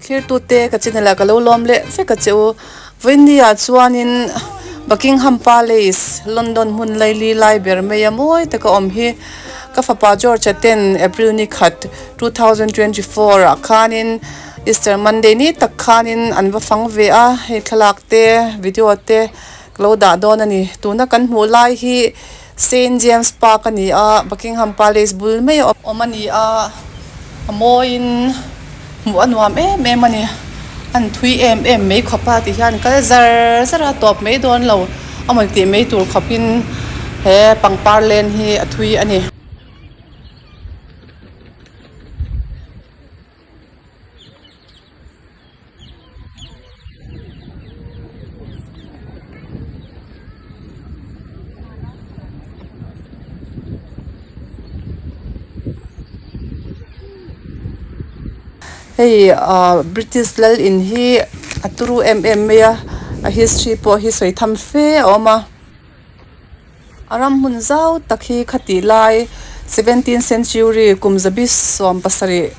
Thlirtute ka channel ah ka lo lawm leh vek a che u. Vawinia chuanin Buckingham Palace, London hmun laili lai ber mai a mawi taka awm hi ka fapa George-a ten April ni khat 2024 ah khanin Easter Monday ni tak khanin an va fang ve a, hei thlalak te video te ka lo dah dawn a ni. Tuna kan hmuh lai hi Saint James Park a ni a, Buckingham Palace bul mai a awm a ni a, a mawiin hmuh a nuam em em a ni. An thui em em mai khawp a tihian kal zar zar a tawp mai dawn lo a mawn tih mai tur khawpin he pangpar len hi a thui a ni. Hei ah British lal in hi a turu em em mai a a history pawh hi sawi tham fe a awm a. A ram hmun zau tak hi khati lai 17th century kum zabi 17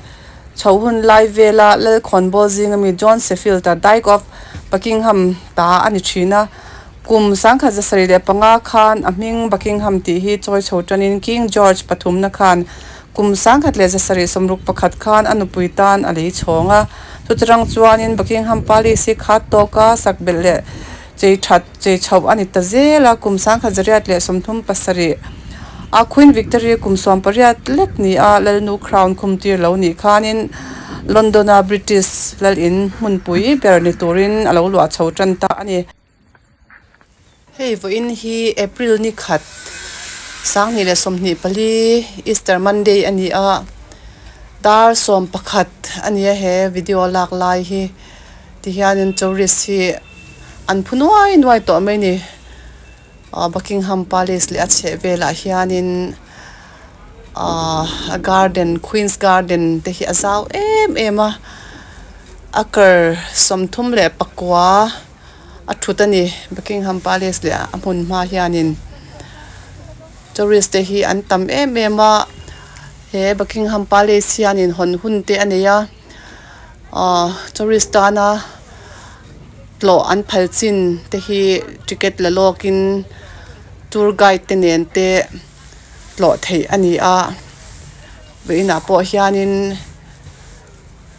chho hun lai vela Lalkhawnbawl zinga mi John Sheffield-a Dyke of Buckingham ta a ni thin a. Kum 1705 khan a hming Buckingham tih hi chawi chho tanin King George pathumna khan kum 1761 khan a nupui tan a lei chhawng a. Chutarang chuanin Buckingham Palace hi khat tawka sak belh leh Chei that chei chhoh a ni ta zel a, kum 1937 a Queen Victoria kum 18 lek ni a Lalnu Crown khum tir lo nih khanin London a British lalin hmunpui ber ni turin a lo luah chho tan ta a ni. Hei vawiin hi April ni khat 2024 Easter Monday a ni a, dar 11 a ni a he video lak lai hi. Tihianin tourist hi an phu nuai nuai tawh mai a ni. Ahh Buckingham Palace leh a chheh velah hianin ahh a garden Queen's garden te hi a zau em em a, acre 34 a thut a ni Buckingham Palace leh a hmun hma hianin tourist te hi an tam em em a, he Buckingham Palace hianin hawn hun te a nei a. Ahh tourist tana tlawh an phal chin te hi ticket la lawkin tour guide te nen te tlawh theih a ni a vawiinah pawh hianin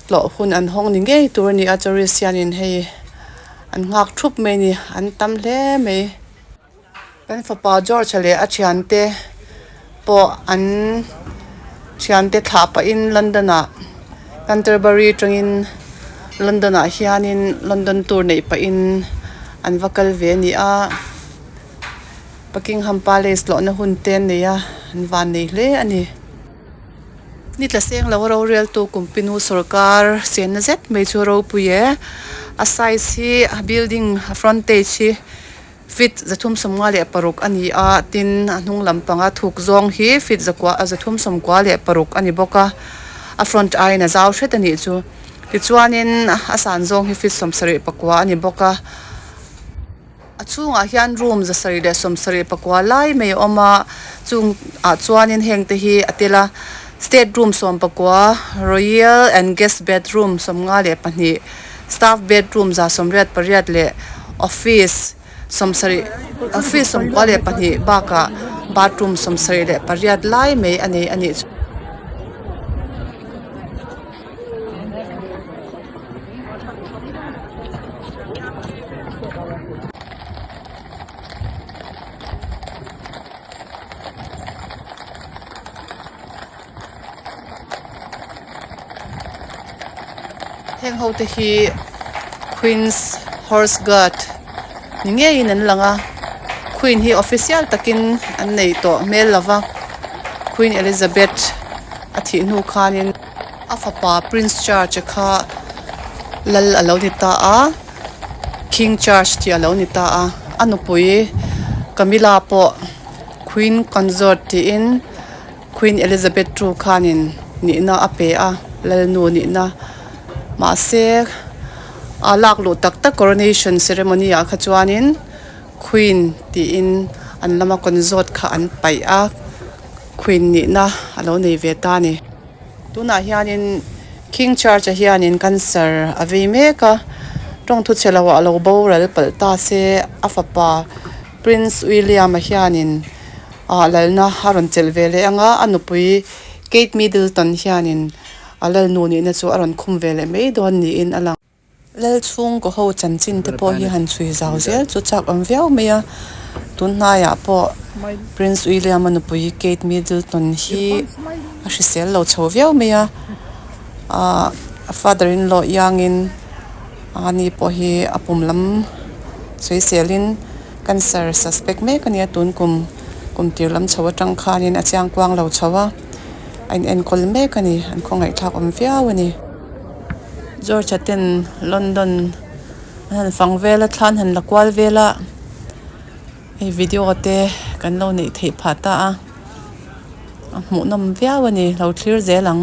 tlawh hun an hawng ni ngei tur a ni a tourist hianin hei an nghak thup mai a ni an tam hle mai. Kan fapa George leh a thiante pawh an thiante thlah pahin London ah Canterbury atangin London ah hianin London tour neih pahin an va kal ve a ni a Buckingham Palace tlawhna hun te an nei a an van nei hle a ni. Ni tla seng lo roreltu kumpinu sorkar chenna zet mai chu ropui e a size hi a building a frontage hi. Feet 356 a ni a, tin a hnung lampanga thuk zawng hi feet zakua 396 a ni bawk a, a front aiin a zau hret a nih chu. Tichuanin a san zawng hi feet 74 a ni bawk a, a chhungah hian room 774 lai mai a awm a, chung ah chuanin heng te hi a tel a, state room 19, royal and guest bedroom 52, Staff bedroom 88 leh office 70 office 92 bakah bathroom 78 lai mai a nei a nih chu. Heng ho te hi Queen's Horse Guard ni ngeiin an lang a Queen hi official takin an nei tawh hmel lo va Queen Elizabeth a thih hnu khanin a fapa Prince Charge a kha lal a lo ni ta a King Charge tih a lo ni ta a a nupui Camilla pawh Queen Consort tiin. Queen Elizabeth ii khanin nihna a pe a, Lalnu nihna. Mahse, a lak luh tak tak coronation ceremony ah kha chuanin Queen tiin an lama consort kha an paih a, Queen nihna a lo nei ve ta a ni. Tunah hianin. King Charge a hianin cancer a vei mek a, tawng thu chhe loah a lo boral palh ta se a fapa Prince William a hianin ah lalna a rawn chelh ve leh ang a, a nupui Kate Middleton hianin a lalnu nihna chu a rawn khum ve leh mai dawn niin a lang. Lal chhungkaw ho chanchin te pawh hi han chhui zau zel chu chak awm viau mai a, tun hnaiah pawh Prince William a nupui Kate Middleton hi a hrisel lo chho viau mai a, ahh a father in law iangin ani pawh hi a pum lam sawiselin cancer suspect mek a nia tun kum kum tir lam chho atang khanin a chiang kuang lo chho a, a in enkawl mek a ni an khawngaihthlak awm viau a ni. George a ten London an han fang vel a thla an han la kual vel a hei video te kan lo neih theih phah ta a a hmuhnawm viau a ni lo thlir zel ang.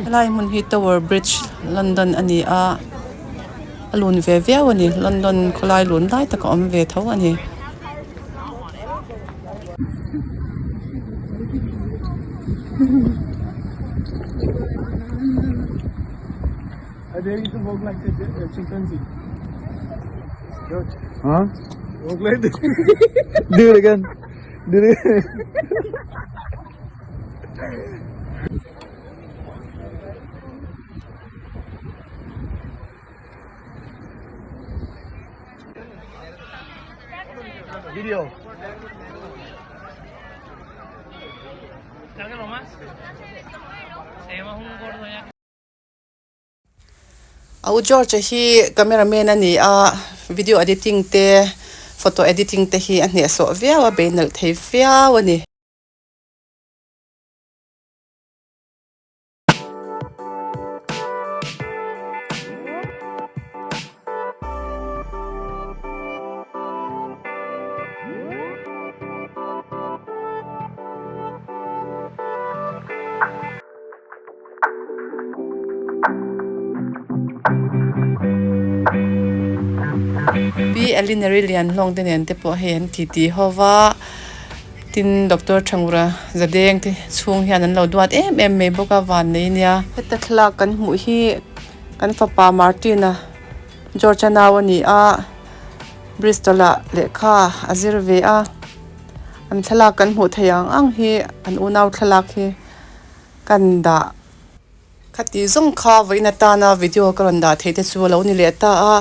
Helai hmun hi Tower Bridge London a ni a a lun ve viau a ni London khawlai lun lai tak a awm ve tho a ni. A u George a hi camera man a ni a video editing te photo editing te hi a hnehsawh viau a bei nalh thei viau a ni. Pi Elinary Lianhlawng te nen te pawh hei an titi ho va tin Doctor Thangura Zadeng te chhung hian an lo duat em em mai bawk a van nei nia. Heta thlalak kan hmuh hi kan fapa Martin-a George-a nau a ni a Bristol ah lehkha a zir ve a an thlalak kan hmuh theih ang ang hi an unau thlalak hi. Kan dah. Khati zawng kha vawiin atana video ka rawn dah theih te chu a lo ni leh ta a,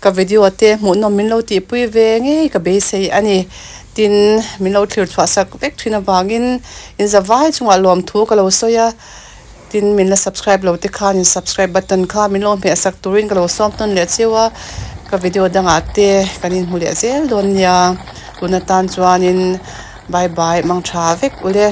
ka video te hmuhnawm min lo tihpui ve ngei ka beisei a ni. Tin, min lo thlir chhuah sak vek thin avangin in za vai chungah lawmthu ka lo sawi a, tin min la subscribe lo te khan in subscribe button kha min lo hmeh sak turin ka lo sawm tawn leh chiu a, ka video dangah te kan inhmu leh zel dawn nia, tun atan chuanin bye bye mangtha vek ule.